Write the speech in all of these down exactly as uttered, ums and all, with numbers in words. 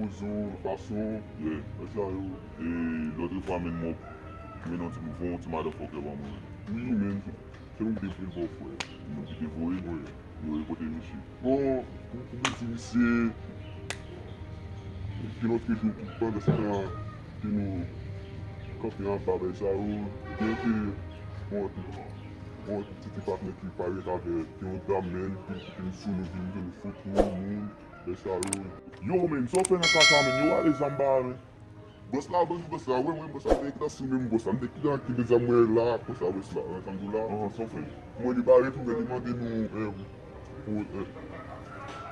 Zo, fason, yeah, bagay sa yo. E lòt fwa, menm mwen, men non, ti, voye yon ti madan fòkè ban mwen. Wi, men, se nou ki te voye l ba w, frè. Nou ki te voye l, mwen. Yo repote misye. Bon, pou, pou mwen di misye, gen lòt ke jou, pandan se tan ke nou kanpe anba bagay sa yo, gen ke, bon, bon, ti, ti patnè ki parèt avè, gen yon dam, men, ki, ki vin sou nou, vin, vin fout nou, moun, bagay sa yo. Yo, men, sa w fè nan ka sa, men, yo rale zam ba, men. Bòs la, bòs, bòs la, wè, wè, bòs la, te ekri sou menm bòs la, m te ekri nan ki de zam mwen la, bòs la, bòs la, sa m di w la. Mwen li pa retounen, li mande nou, eh, pou, eh,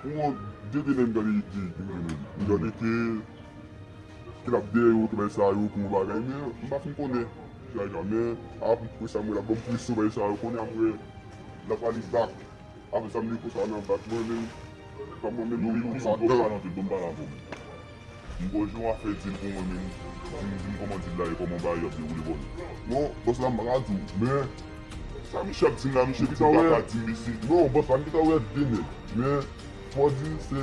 pou yon de de nèg gade di, di, di, di, gade ke, ke l ap dèyè yo, ke bagay sa yo, pou yon bagay, men m pa fin konnen, jaja, men, apre sa, mwen la, ban m presyon, bagay sa yo, konnen apre, l ap ale bak. Apre sa, m li konsa nan bak mwen menm. Kòm mwen menm, non, li non, konsa non, non, non, non, non, non. M bon, jan w ap fè di l pou mwen menm. Di m, di m kòman di l la e kòman bagay yo ap dewoule bò nou. Non, bòs la, m pa ka di w, men sa misye ap di m la, misye di m pa ka di m isi. Non, bòs la, m gentan wè de nèg. Men, fò di se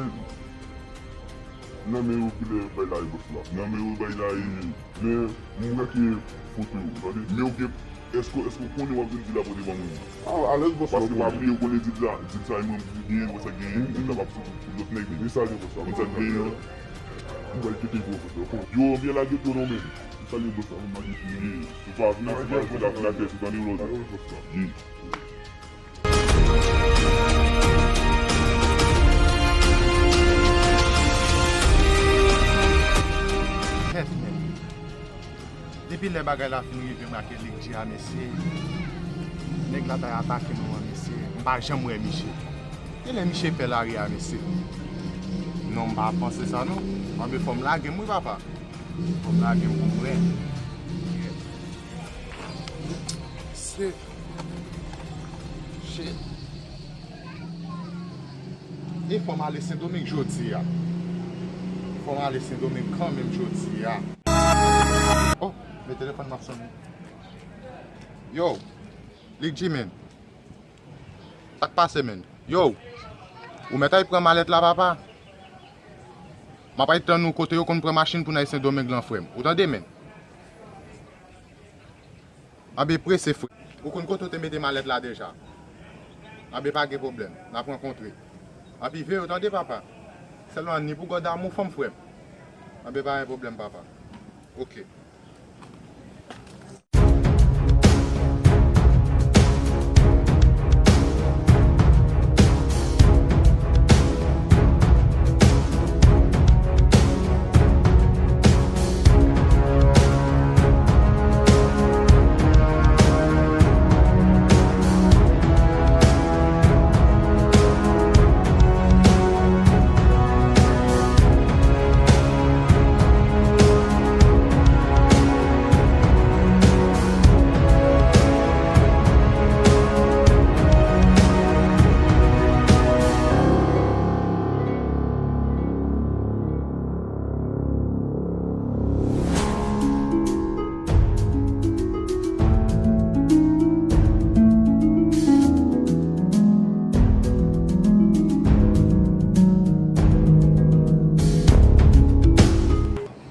nan men yo kilè bay la e bòs la. Nan men yo bay la e Men, m wè ke foto yo, tande? Men ou gen, èske, èske w konnen w ap vin di l ap pote ban moun? Ah, alèz, bòs la. Paske pa bliye, ou konnen di sa, di sa, e mwen, m genyen, konsa genyen, m kapab sou, sou lòt nèg, men. Men sa gen, bòs la. Konsa genyen, m pral kite gwo, bòs la. Yo, byen lage do non, men. M salye, bòs la, m lage sou li. Ou pa vin, ou pa vin, ou pa vin atè, sou tande lòt. Alèz, bòs la. Ye. Tèt mèt. Depi lè bagay la fin rive m ak Lig G a, mesye, nèg la t al atake nou an, mesye, m pa janm wè misye. Genlè misye pè lari a, mesye. Non, m pa panse sa, non. Anben, fò m lage m, wi, papa. Fò m lage m pou m wè. Se Shit. E fò m ale Sendomeng jodi a. Fò m ale Sendomeng kanmenm jodi a. Oh, men telefòn m ap sonnen. Yo, Lig G, men. Sa k pase, men? Yo, ou mèt al pran malèt la, papa. M ap al tann ou kote yo konn pran machin pou n al Sendomeng lan, frè m. Ou tande, men? Anben prese, frè. Ou konn kote w te mete malèt la deja. Anben pa gen pwoblèm. N ap rankontre. Anben veye w tande, papa. Sèlman ni pou gòd amou fanm, frè m. Anben pa gen pwoblèm, papa. Oke.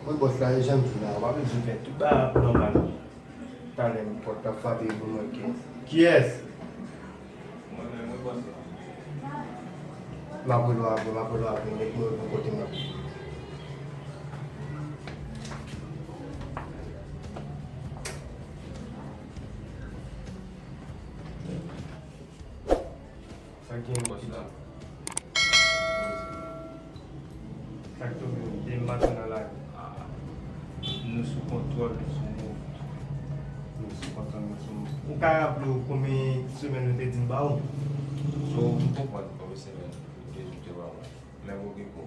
Mwen bòs la, e jan m di w la, w ap vin fè tout bagay ap nòmal. Talè m pòt t ap frape pou mwen ke. Kiyès? Mwen menm wi bòs la. M ap rele w apre, m ap rele w apre, nèg mwen pou kote mwen. Sa k gen bòs la? Sa k tonbe w? Demen maten nan lari. Ah, nou sou kontwòl, nou sou move. Nou sou kontwòl, nou sou move. Ou ka raple w konbyen semèn nou te di n ba w? So, m konprann konbyen semèn nou te di n te ba w la. Men pou gen kou,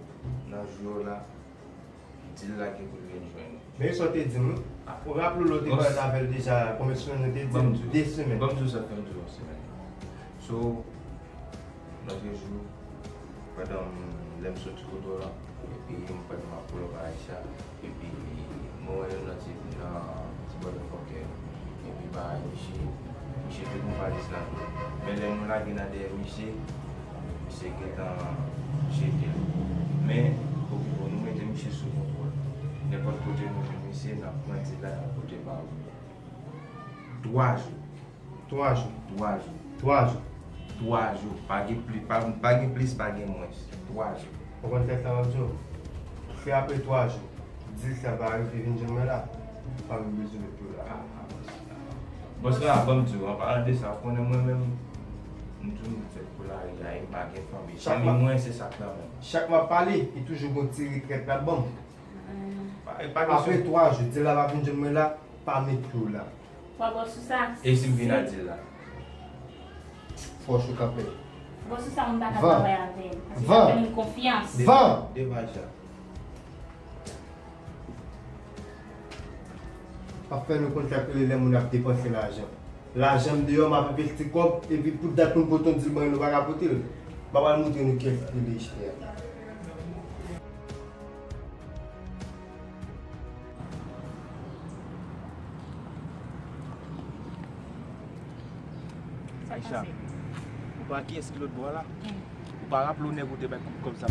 nan jou yo la, di l lage pou l vin jwenn ou. Men sa w te di m wi. Ou raple w lè w te pale avè l deja, konbyen semèn nou te di m? De semèn. Ban m di w sa k fè m di w yon semèn. So, lòt jou, pandan m, lè m soti kote w la, epi m pral m ap pull up a Aisha, epi mwen wè yo nan ti, nan ti bòdè fòkè, epi bagay misye, misye te pran valis la tou. Men lè nou lage nan dèyè misye, misye gentan jete l. Men, oke, bon, nou mete misye Misye sou kontwòl. Nenpòt kote nou jwenn misye, n ap pran ti la, n ap pote ba ou. Twa jou. Twa jou. Twa jou. Twa jou. Twa jou. Pa gen pli-, pa, pa gen plis, pa gen mwens. Twa jou. Ou konn kèk sa w ap di w? Fè apre twa jou. Di l sa pa rive vin jwenn mwen la. Pa vin bezwen met pou la. Bòs la, ban m di w, an palan de sa, ou konnen mwen menm, m toujou fèt pou lari a, e m pa gen fanmi. Fanmi mwen, se sa k nan men m. Chak m ap pale, li toujou gon ti retrèt l ap ban m. Pa, e pa kesyon. Apre twa jou, di l la pa vin jwenn mwen la, pa met pye w la. Fò bòs ou sa. E si m vin a di l la? Fò w kanpe. Bòs ou sa, moun pa ka travay avè l. Paske l ap fè moun konfyans. Van! Devan sa. Ap fè nou konn sa k rele lè moun ap depanse lajan. Lajan m deyò, m ap envesti kòb, epi pou dat pou m pote yon dil ban nou pa ka pote l. M ap al montre nou kiyès ki rele Ester a. Aisha, ou pa kiyès ki lòt bò a la? Ou pa raple w nèg ou te bay kout kòb sa?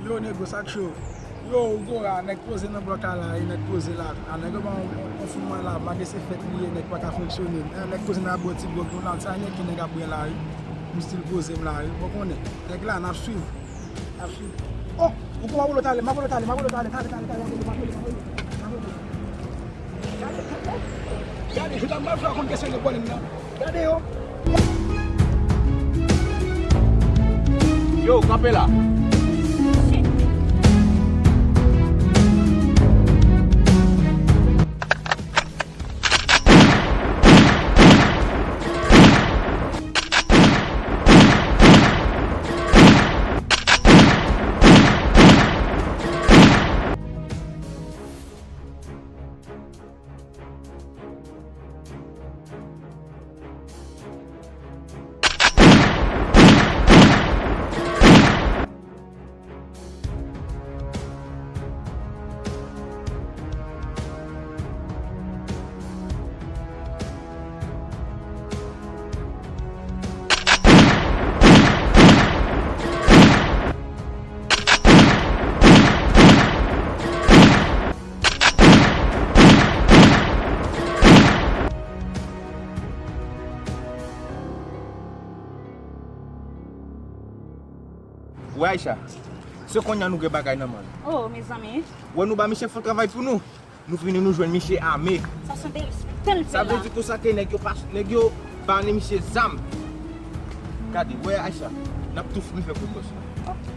Yo, nego, sa k cho? Yo, Gora, nèg poze nan blòk la, e nèg poze la. A, nèg yo ban yon, yon, yon foul mwen la, malgre se fèt li ye, nèg pa ka fonksyone. E, nèg poze nan bò ti blòk nou la, sa nèg ki nèg ap bwè la, wi. M still poze m la, wi. Bon, konnen, nèg la, n ap swiv. N ap swiv. Oh, ou konn m ap wè l talè, m ap wè l talè, m ap wè l talè, talè, talè, talè, m ap wè l, m ap wè l, m ap wè l. Gade, gade, gade, jouda m pa fè konn kesyon de pwoblèm nan. Gade yo. Yo, kanpe la. Wè Aisha, se kounye a nou gen bagay nan men nou. Oh, mezanmi. Wè nou ba misye fon travay pou nou. Nou vini nou jwenn misye ame. Sa se yon bèl, bèl fè la. Sa vle di konsa ke nèg yo pa, nèg yo pa ni misye zam. Gade, wè Aisha, n ap tou fini fè kout bòs la. Ok.